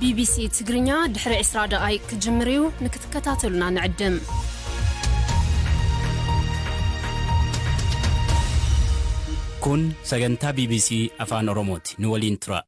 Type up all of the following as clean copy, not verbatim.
ቢቢሲ ትግርኛ ድሕሪ 20 ደቓይቅ ክጅምር እዩ፣ ንክትከታተሉና ንዕድም። Kun sagantaa BBC Afaan Oromooti. Nu waliin tura.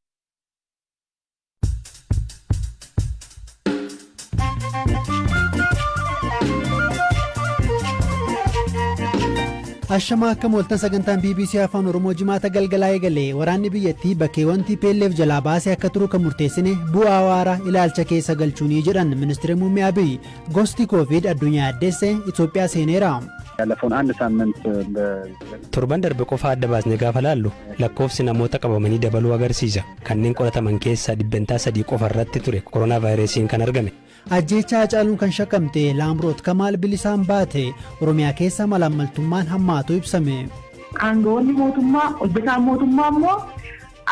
Ashamaa akkam ooltan sagantaan BBC Afaan Oromoo jimaata galgalaa eegale waraanni biyyattii bakkeewwan TPLF jalaa baasee akka turu kan murteessine bu'aa waaraa ilaalcha keessa galchuunii jedhan ministeera muummee Abiy gosti Koovid addunyaa addeesse Itoophiyaa seeneera. ያለፈውን አንድ ሳምንት Torban darbe qofa adda baasne gaafa laallu lakkoofsi namoota qabamanii dabaluu agarsiisa. Kanneen qorataman keessaa 3% qofa irratti ture koronaa vaayirasiin kan argame. Ajjeechaa Hacaaluun kan shakkamte Laamroot Kamaal bilisaan baate Oromiyaa keessa malaammaltummaan hammaatu ibsame. Aangawoonni mootummaa hojjetaan mootummaa immoo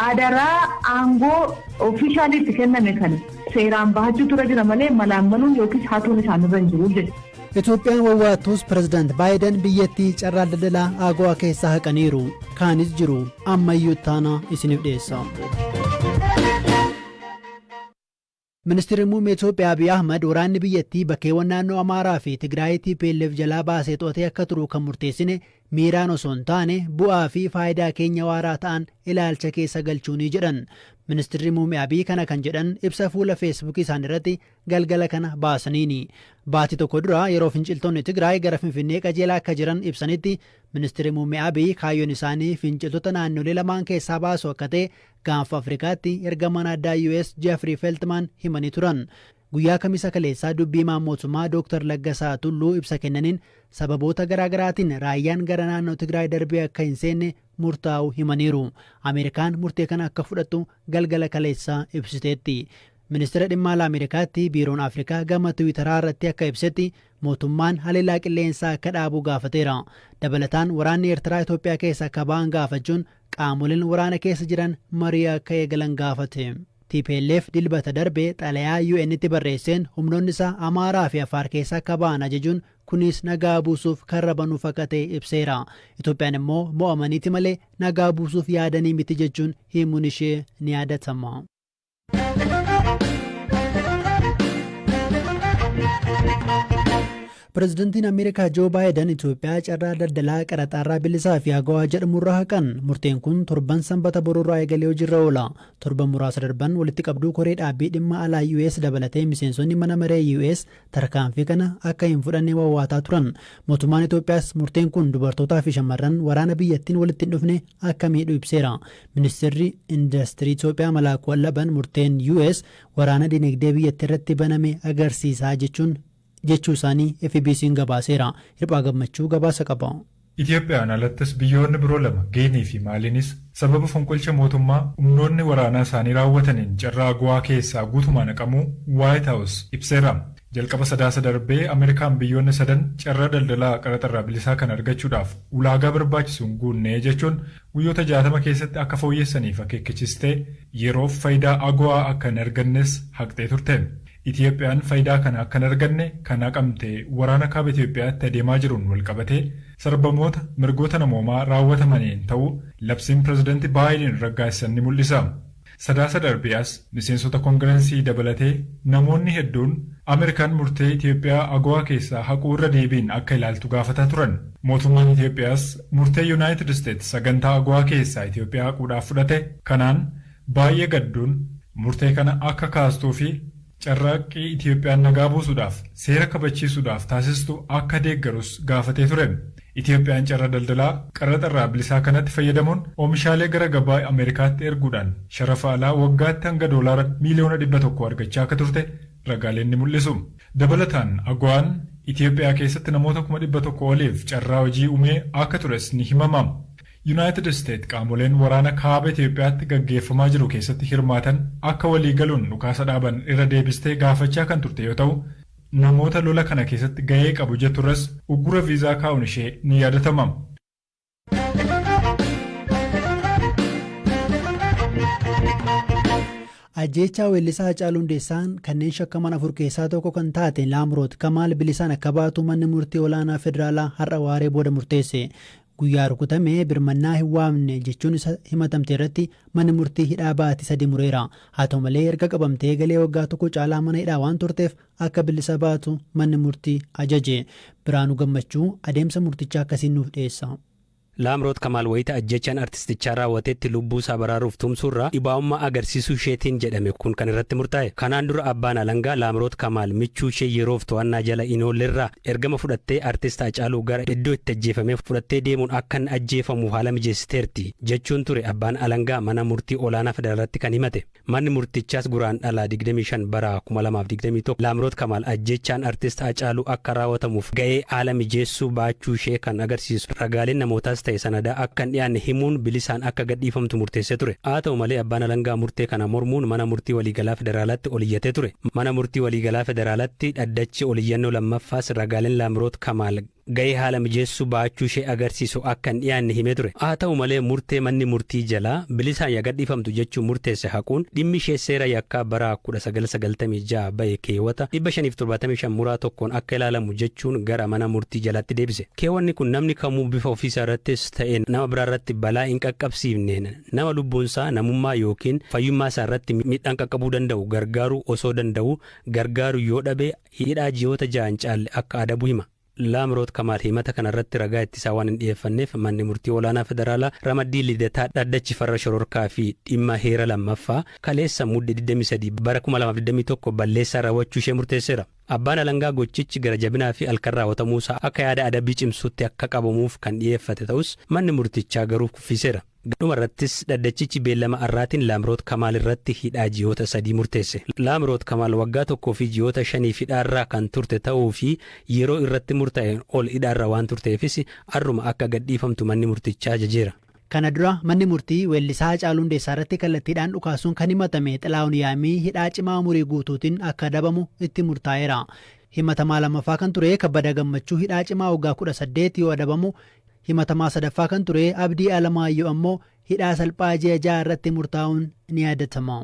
adaraa aangoo ofiishaaliitti kenname kana seeraan bahachuu tura jira malee malaammaluun yookiis hatuun isaanirra hin jiru jechuudha. Itoophiyaan wawwaattus pirezidaant Baayiden biyyattii carraa daldalaa AGOA keessaa haqaniiru. Kaanis jiru ammayyuu taanaa isiniif dhiyeessa. Ministeerri muummee Itoophiyaa Abiy Ahmad waraanni biyyattii bakkeewwan naannoo Amaaraa fi Tigraay TPLF jalaa baasee to'atee akka turu kan murteessine miiraan osoo hin taane bu'aa fi faayidaa keenya waaraa ta'an ilaalcha keessa galchuunii jedhan. Ministeerri muummee Abiy kana kan jedhan ibsa fuula feesbuukii isaanii irratti galgala kana baasaniini. Baatii tokko dura yeroo finciltoonni Tigraay gara Finfinnee qajeelaa akka jiran ibsanitti ministeerri muummee Abiy kaayyoon isaanii finciltoota naannolee lamaan keessaa baasu akka ta'e gaanfa Afrikaatti ergamaan addaa US Jeffrey Feltman himanii turan. Guyyaa kamisa kaleessaa dubbii himaan mootummaa Dr. Laggasaa Tulluu ibsa kennaniin sababoota garaagaraatiin raayyaan gara naannoo Tigraay darbee akka hin seenne murtaa'u himaniiru. Ameerikaan murtee kana akka fudhattu galgala kaleessaa ibsiteetti. Ministeera dhimma alaa Ameerikaatti biiroon Afrikaa gama Tiwiitaraa irratti akka ibsetti mootummaan haleellaa qilleensaa akka dhaabu gaafateera. Dabalataan waraanni Eertiraa Itoophiyaa keessa akka ba'an gaafachuun qaamoleen waraana keessa jiran marii akka eegalan gaafate. TPLF dilbata darbe xalayaa UN'tti barreesseen humnoonni isaa Amaaraa fi Afaar keessa akka ba'an ajajuun kunis nagaa buusuuf karra banuuf akka ta'e ibseera. Itoophiyaan immoo mo'amaniiti malee nagaa buusuuf yaadanii miti jechuun himuun ishee ni yaadatama. Pireezidantiin Ameerikaa Joo Baayiden Itoophiyaa carraa daldalaa qaraxaarraa bilisaa fi AGOA jedhamurraa haqan. Murteen kun torban sanbata boruurraa eegalee hojiirra oola. Torban muraasa darban walitti qabduu koree dhaabbii dhimma alaa US dabalatee miseensonni mana maree US tarkaanfii kana akka hin fudhanne wawwaataa turan. Mootummaan Itoophiyaas murteen kun dubartootaa fi shamarran waraana biyyattiin walitti hin dhufne akka miidhu ibseera. Ministeerri Indastirii Itoophiyaa Malaakuu Allaban murteen US waraana dinagdee biyyattii irratti baname agarsiisaa jechuun jechuu isaanii FBC'n gabaaseera. Hirphaa gammachuu gabaasa qaba. Itoophiyaan alattis biyyoonni biroo lama Geenii fi Maaliinis sababa fonqolcha mootummaa humnoonni waraanaa isaanii raawwataniin carraa AGOA keessaa guutumaan haqamuu Waayit Haawus ibseera. Jalqaba sadaasa darbee Ameerikaan biyyoonni sadan carraa daldalaa qaraxarraa bilisaa kan argachuudhaaf ulaagaa barbaachisu hin guunne jechuun guyyoota 60 keessatti akka fooyyessaniif akeekkachiistee yeroof faayidaa AGOA akka hin argannes haqxee turte. Itoophiyaan faayidaa kana akka hin arganne kan haqamte waraana kaaba Itoophiyaatti adeemaa jiruun walqabatee sarbamoota mirgoota namoomaa raawwatamaniin ta'uu labsiin pireezidantii Baayiden raggaasisan ni mul'isa. Sadaasa darbee as miseensota koongirensii dabalatee namoonni hedduun Ameerikaan murtee Itoophiyaa AGOA keessaa haquu irra deebiin akka ilaaltu gaafataa turan. Mootummaan Itoophiyaas murtee Yuunaayitid Isteetsi sagantaa AGOA keessaa Itoophiyaa haquudhaaf fudhate kanaan baay'ee gadduun murtee kana akka kaastuu fi carraaqqii Itoophiyaan nagaa buusuudhaaf seera kabachiisuudhaaf taasistu akka deeggarus gaafatee ture. Itoophiyaan carraa daldalaa qaraxarraa bilisaa kanatti fayyadamuun oomishaalee gara gabaa Ameerikaatti erguudhaan sharafa alaa waggaatti hanga doolaara miiliyoona 100 argachaa akka turte ragaaleen ni mul'isu. Dabalataan AGOA'n Itoophiyaa keessatti namoota 100,000 oliif carraa hojii uumee akka tures ni himama. Yuunaayitid Isteet qaamoleen waraana kaaba Itoophiyaatti gaggeeffamaa jiru keessatti hirmaatan akka walii galuun dhukaasa dhaaban irra deebistee gaafachaa kan turte yoo ta'u, namoota lola kana keessatti gahee qabu jetturras uggura viizaa kaa'uun ishee ni yaadatama. Ajjeechaa weellisaa Hacaaluu Hundeessaan kanneen shakkaman afur keessaa tokko kan taate Laamroot Kamaal bilisaan akka baatu manni murtii olaanaa federaalaa har'a waaree booda murteesse. Guyyaa rukutame birmannaa hin waamne jechuun isa himatamte irratti manni murtii hidhaa baatii 3 mureera. Haa ta'u malee, erga qabamtee galee waggaa tokko caalaa mana hidhaa waan turteef akka bilisa baatu manni murtii ajaje. Biraanuu Gammachuu adeemsa murtichaa akkasiin nuuf dhiyeessa. Laamroot Kamaal wayita ajjechaan artistichaa raawwatetti lubbuu isaa baraaruuf tumsuurraa dhibaa'ummaa agarsiisuu isheetiin jedhame kun kan irratti murtaa'e. Kanaan dura abbaan alangaa Laamroot Kamaal michuu ishee yeroof to'annaa jala hin oollerraa ergama fudhattee artist Hacaaluu gara iddoo itti ajjeefamee fudhattee deemuun akka inni ajjeefamuuf haala mijeessiteerti jechuun ture abbaan alangaa mana murtii olaanaa federaalatti kan himate. Manni murtichaas Guraandhala 25 bara 2021 Laamroot Kamaal ajjechaan artist Hacaaluu akka raawwatamuuf ga'ee haala mijeessuu baachuu ishee kan agarsiisu ragaaleen namootaas ta'e sanadaa akka hin dhiyaanne himuun bilisaan akka gadhiifamtu murteessee ture. Haa ta'u malee, abbaan alangaa murtee kana mormuun mana murtii waliigalaa federaalaatti oliyyatee ture. Mana murtii waliigalaa federaalaatti dhaddachi oliyyannoo lammaffaas ragaaleen Laamroot Kamaal ga'ee haala mijeessuu baachuu ishee agarsiisu akka hin dhiyaanne himee ture. Haa ta'u malee, murtee manni murtii jalaa bilisaan yaa gadhiifamtu jechuun murteesse haquun dhimmi ishee seera yakkaa bara 1996 bahe keewwata 575 muraa 1n akka ilaalamu jechuun gara mana murtii jalaatti deebise. Keewwanni kun namni kamuu bifa ofiisaa irrattis ta'e nama biraa irratti balaa hin qaqqabsiifneen nama lubbuunsaa, namummaa yookiin fayyummaa isaa irratti miidhaan qaqqabuu danda'u gargaaruu osoo danda'u gargaaru yoo dhabe hidhaa ji'oota 6 hin caalle akka adabu hima. Laamroot Kamaal himata kanarratti ragaa ittisaa waan hin dhiyeeffanneef manni murtii olaanaa federaalaa ramaddii Lidataa dhaddachi farra shororkaa fi dhimma heera lammaffaa kaleessa Mudde 23 bara 2021 balleessaa raawwachuu ishee murteesseera. Abbaan alangaa gochichi gara jabinaa fi halkan raawwatamuusaa akka yaada adabbii cimsuutti akka qabamuuf kan dhiyeeffate ta'us manni murtichaa garuu kuffiseera. Dhuma irrattis dhaddachichi beellama har'aatiin Laamroot Kamaal irratti hidhaa ji'oota 3 murteesse. Laamroot Kamaal waggaa 1 fi ji'oota 5 hidhaarraa kan turte ta'uu fi yeroo irratti murtaa'een ol hidhaarra waan turteefis har'uma akka gadhiifamtu manni murtichaa ajajeera. Kana dura manni murtii weellisaa Hacaaluu Hundeessaa irratti kallattiidhaan dhukaasuun kan himatame Xilaahun Yaamii hidhaa cimaa umurii guutuutiin akka adabamu itti murtaa'eera. Himatamaa lammaffaa kan ture Kabbada Gammachuu hidhaa cimaa waggaa 18 yoo adabamu, himatamaa sadaffaa kan ture Abdii Alamaayyoo ammoo hidhaa salphaa ji'a 6 irratti murtaa'uun ni yaadatama.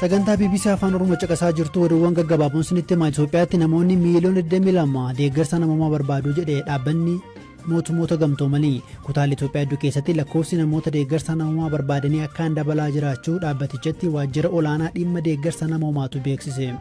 Sagantaa BBC Afaan Oromoo caqasaa jirtu. Oduuwwan gaggabaaboon sinitti himaa. Itoophiyaatti namoonni miiliyoona 22 deeggarsa namoomaa barbaadu jedhe dhaabbanni mootummoota gamtoomanii. Kutaalee Itoophiyaa hedduu keessatti lakkoofsi namoota deeggarsa namoomaa barbaadanii akkaan dabalaa jiraachuu dhaabbatichatti waajjira olaanaa dhimma deeggarsa namoomaatu beeksise.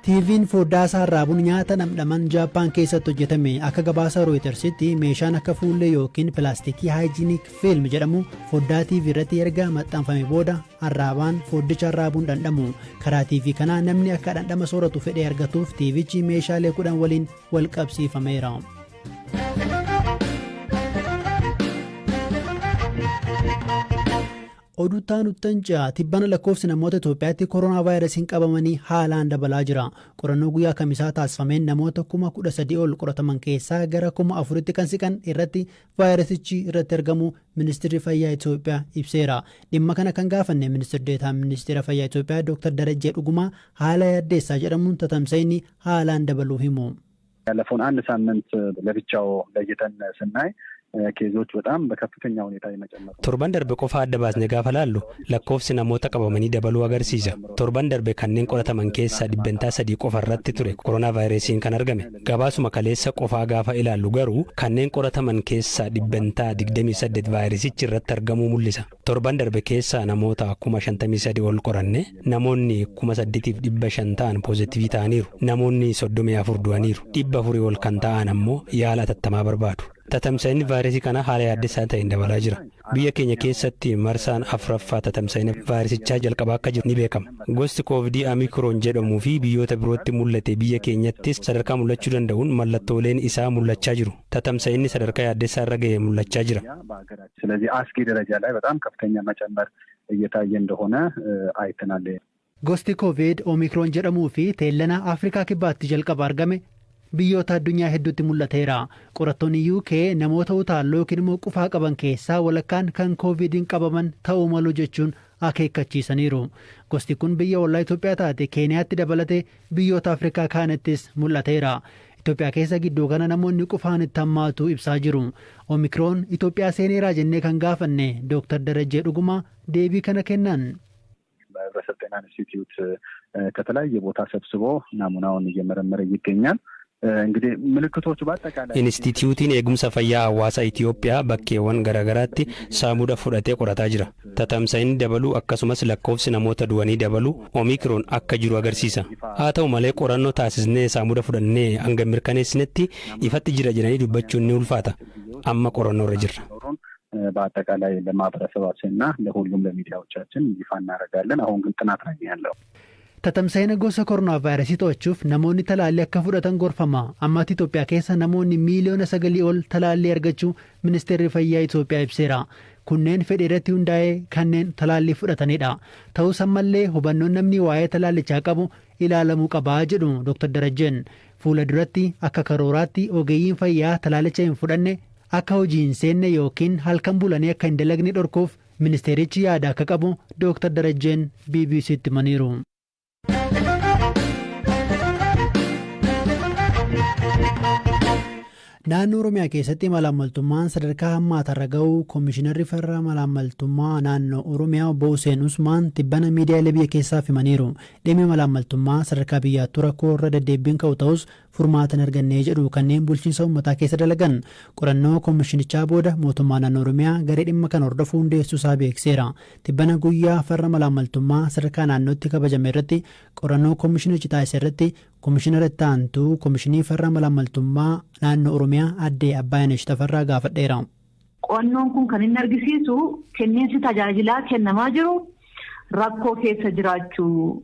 TV'n foddaa isaa raabuun nyaata dhamdhaman Jaappaan keessatti hojjetame. Akka gabaasa Rooyitersitti, meeshaan akka fuullee yookiin pilaastikii hygienic film jedhamu foddaa TV irratti erga maxxanfame booda arraabaan foddicha arraabuun dhandhamu. Karaa TV kanaa namni akka dhandhama sooratu fedhee argatuuf TVchi meeshaalee 10 waliin wal qabsiifameera. Oduu nuttan ce'a. Tibbana lakkoofsi namoota Itoophiyaatti koronaa vaayirasiin qabamanii haalaan dabalaa jira. Qorannoo guyyaa kamisaa taasifameen namoota 13,000 ol qorataman keessaa gara 4,000tti kan siqan irratti vaayirasichi irratti argamu Ministeerri Fayyaa Itoophiyaa ibseera. Dhimma kana kan gaafanne Ministeerri Deetaa Ministeera Fayyaa Itoophiyaa Dr. Darajjee Dhugumaa haala yaaddeessaa jedhamuun tatamsa'inni haalaan dabaluu himu. ያለፈውን አንድ ሳምንት ለብቻው ለይተን ስናይ ኬዞች በጣም በከፍተኛ ሁኔታ የመጨመር Torban darbe qofa adda baasne gaafa laallu lakkoofsi namoota qabamanii dabaluu agarsiisa. Torban darbe kanneen qorataman keessaa 3% qofa irratti ture koronaa vaayirasiin kan argame. Gabaasuma kaleessa qofaa gaafa ilaallu garuu kanneen qorataman keessaa 28% vaayirasichi irratti argamuu mul'isa. Torban darbe keessaa namoota 53,000 ol qoranne namoonni 8,500 ta'an poozitivii ta'aniiru. Namoonni 34 du'aniiru. 400 ol kan ta'an ammoo yaala atattamaa barbaadu. Tatamsa'inni vaayirasii kana haala yaaddessaa ta'een dabalaa jira. Biyya keenya keessatti marsaan afuraffaa tatamsa'ina vaayirasichaa jalqabaa akka jiru ni beekama. Gosti koovidii Omikroon jedhamuu fi biyyoota birootti mul'ate biyya keenyattis sadarkaa mul'achuu danda'uun mallattooleen isaa mul'achaa jiru. Tatamsa'inni sadarkaa yaaddessaa irra ga'e mul'achaa jira. ስለዚህ አስጊ ደረጃ ላይ በጣም ከፍተኛ መጨመር እየታየ እንደሆነ አይተናል። Gosti Koovid Omikroon jedhamuu fi teellana Afrikaa Kibbaatti jalqaba argame biyyoota addunyaa hedduutti mul'ateera. Qorattoonni UK namoota utaalloo yookiin immoo qufaa qaban keessaa walakkaan kan koovidiin qabaman ta'uu malu jechuun akeekkachiisaniiru. Gosti kun biyya ollaa Itoophiyaa taate Keeniyaatti dabalatee biyyoota Afrikaa kaanittis mul'ateera. Itoophiyaa keessa gidduu kana namoonni qufaan itti hammaatu ibsaa jiru. Omikroon Itoophiyaa seeneeraa jennee kan gaafanne Dooktar Darajjee Dhugumaa deebii kana kennan. በህብረተሰብ ጤና ጤና ኢንስቲትዩት ከተለያየ ቦታ ሰብስቦ ናሙናውን እየመረመረ ይገኛል። እንግዲህ ምልክቶቹ በአጠቃላይ Inistituutiin Eegumsa Fayyaa Hawaasaa Itiyoophiyaa bakkeewwan garaagaraatti saamuda fudhatee qorataa jira. Tatamsa'inni dabaluu akkasumas lakkoofsi namoota du'anii dabaluu Omiikroon akka jiru agarsiisa. Haa ta'u malee, qorannoo taasisnee saamuda fudhannee hanga mirkaneessinetti ifatti jira jedhanii dubbachuun ni ulfaata. Amma qorannoo irra jirra. በአጠቃላይ ለማህበረሰባችን እና ለሁሉም ለሚዲያዎቻችን ይፋ እናደርጋለን። አሁን ግን ጥናት ላይ ያለው። Tatamsa'ina gosa koronaa vaayirasii to'achuuf namoonni talaallii akka fudhatan gorfama. Ammaatti Itoophiyaa keessa namoonni miiliyoona 9 ol talaallii argachuu Ministeerri Fayyaa Itoophiyaa ibseera. Kunneen fedhii irratti hundaa'ee kanneen talaallii fudhatanidha. Ta'us ammallee hubannoon namni waa'ee talaallichaa qabu ilaalamuu qabaa jedhu Dr. Darajjeen. Fuula duratti akka karooraatti ogeeyyiin fayyaa talaallicha hin fudhanne akka hojii hin seenne yookiin halkan bulanii akka hin dalagne dhorkuuf ministeerichi yaada akka qabu Dr. Darajjeen BBCtti himaniiru. Naannoo Oromiyaa keessatti malaammaltummaan sadarkaa hammaatarra ga'uu Koomishinarri Farra Malaammaltummaa Naannoo Oromiyaa Obbo Hussein Usmaan tibbana miidiyaalee biyya keessaaf himaniiru. Dhimmi malaammaltummaa sadarkaa biyyaattuu rakkoo irra deddeebiin ka'u ta'us, furmaata hin arganne jedhu kanneen bulchiinsa uummataa keessa dalagan. Qorannoo koomishinichaa booda mootummaa naannoo Oromiyaa garee dhimma kana hordofuu hundeessuu isaa beeksiseera. Tibbana guyyaa farra malaammaltummaa sadarkaa naannootti kabajame irratti qorannoo koomishinichi taasise irratti Koomishinara itti aantuu Koomishinii Farra Malaammaltummaa Naannoo Oromiyaa Addee Abbaayinesh Tafarraa gaafadheera. Qo'annoon kun kan inni argisiisu kenniinsi tajaajilaa kennamaa jiru rakkoo keessa jiraachuu,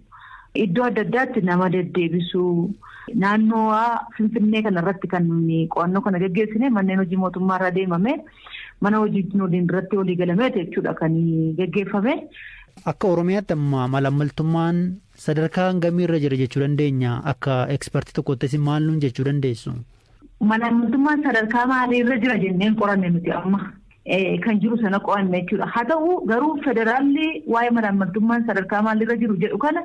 iddoo adda addaatti nama deddeebisuu, naannoo Finfinnee kana irratti kan qo'annoo kana geggeessine manneen hojii mootummaa irra deemame, mana hojii waliin irratti walii galameeti jechuudha kan geggeeffame. Akka Oromiyaatti amma malaammaltummaan sadarkaa hangamii irra jira jechuu dandeenya? Akka ekspertii tokkottis maal nuun jechuu dandeessu? Malaammaltummaan sadarkaa maalii irra jira jenneen qoranne nuti amma. Kan jiru sana qo'anne jechuudha. Haa ta'u garuu federaalli waa'ee malaammaltummaan sadarkaa maalii irra jiru jedhu kana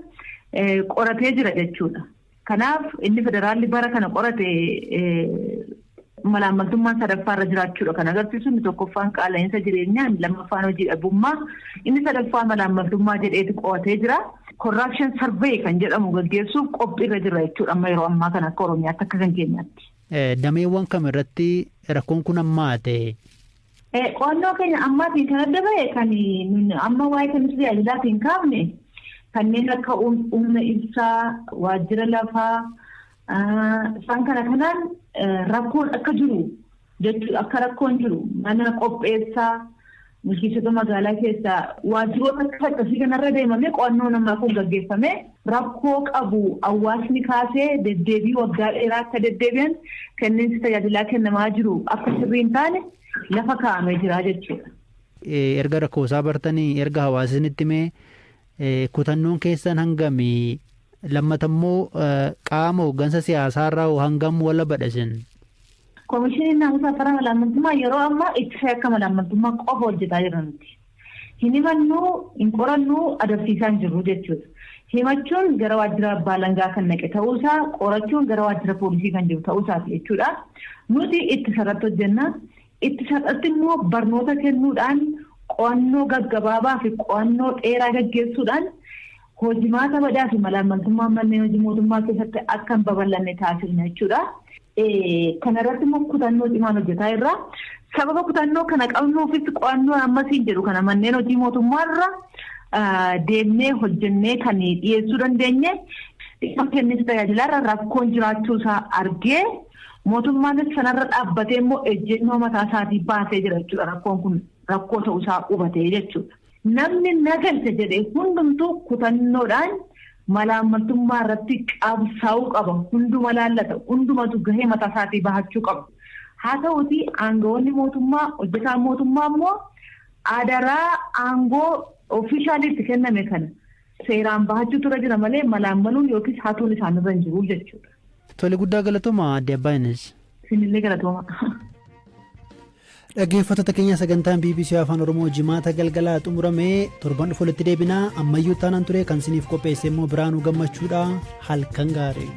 qoratee jira jechuudha. Kanaaf inni federaalli bara kana qorate malaammaltummaan sadaffaa irra jiraachuudha kan agarsiisu. Inni tokkoffaan qaala'insa jireenyaa, inni lammaffaan hojii dhabummaa, inni sadaffaa malaammaltummaa jedheeti qo'atee jira. Corruption survey kan jedhamu gaggeessuuf qophiirra jira jechuudha amma yeroo ammaa kana akka Oromiyaatti, akka kan keenyaatti. Dameewwan kam irratti rakkoon kun hammaate? Qo'annoo keenya ammaatiin kan adda bahe, kan amma waa'ee kenniinsa tajaajilaatiin kaafne, kanneen akka humna ibsaa, waajjira lafaa, isaan kana kanaan rakkoon akka jiru jechuudha. Akka rakkoon jiru mana qopheessaa, bulchiinsota magaalaa keessaa waajjiroota akka akkasii kanarra deemamee qo'annoo namaa kun gaggeeffame rakkoo qabu hawaasni kaasee deddeebii waggaa dheeraa akka deddeebi'an, kenniinsi tajaajilaa kennamaa jiru akka sirrii hin taane lafa kaa'amee jira jechuudha. Erga rakkoo isaa bartanii, erga hawaasni itti himee, kutannoon keessan hangamii? Lammatammoo qaama hooggansa siyaasaarraa hangam wala badhasin? Koomishiniin naamusa farra malaammaltummaa yeroo ammaa ittisa akka malaammaltummaa qofa hojjetaa jira nuti. Hin himannuu, hin qorannuu, adabsiisaa hin jirru jechuudha. Himachuun gara waajjira abbaa alangaa kan naqe ta'uusaa, qorachuun gara waajjira poolisii kan jiru ta'uusaati jechuudha. Nuti ittisa irratti hojjenna. Ittisa irratti immoo barnoota kennuudhaan, qo'annoo gaggabaabaa fi qo'annoo dheeraa gaggeessuudhaan hojimaata badaa fi malaammaltummaa manneen hojii mootummaa keessatti akka hin babal'anne taasifna jechuudha. Kana irratti immoo kutannoo cimaan hojjetaa jirra. Sababa kutannoo kana qabnuufis qo'annoo ammasiin jedhu kana manneen hojii mootummaarra deemnee hojjennee kan dhiyeessuu dandeenye, dhimma kenniinsa tajaajilaarra rakkoon jiraachuusaa argee, mootummaanis sanarra dhaabbatee immoo ejjennoo mataa isaatii baasee jira jechuudha. Rakkoon kun rakkoo ta'uusaa hubatee jechuudha. Namni nagalcha jedhee hundumtuu kutannoodhaan malaammaltummaa irratti qabsaa'uu qaba. Hunduma laallata. Hundumatu gahee mataa isaatii bahachuu qaba. Haa ta'uutii aangawoonni mootummaa, hojjetaan mootummaa immoo adaraa aangoo officially kenname kana seeraan bahachuutu irra jira malee malaammaluun yookiis hatuun isaanirra hin jiru jechuudha. Tole, guddaa galatooma, Addee Abbaayinesh. Isinillee galatooma. Dhaggeeffattoota keenya, sagantaan BBC Afaan Oromoo Jimaata galgalaa xumuramee, torban dhufu walitti deebinaa. Ammayyuu taanaan ture kan isiniif qopheesse immoo Biraanuu Gammachuudha. Halkan gaarii.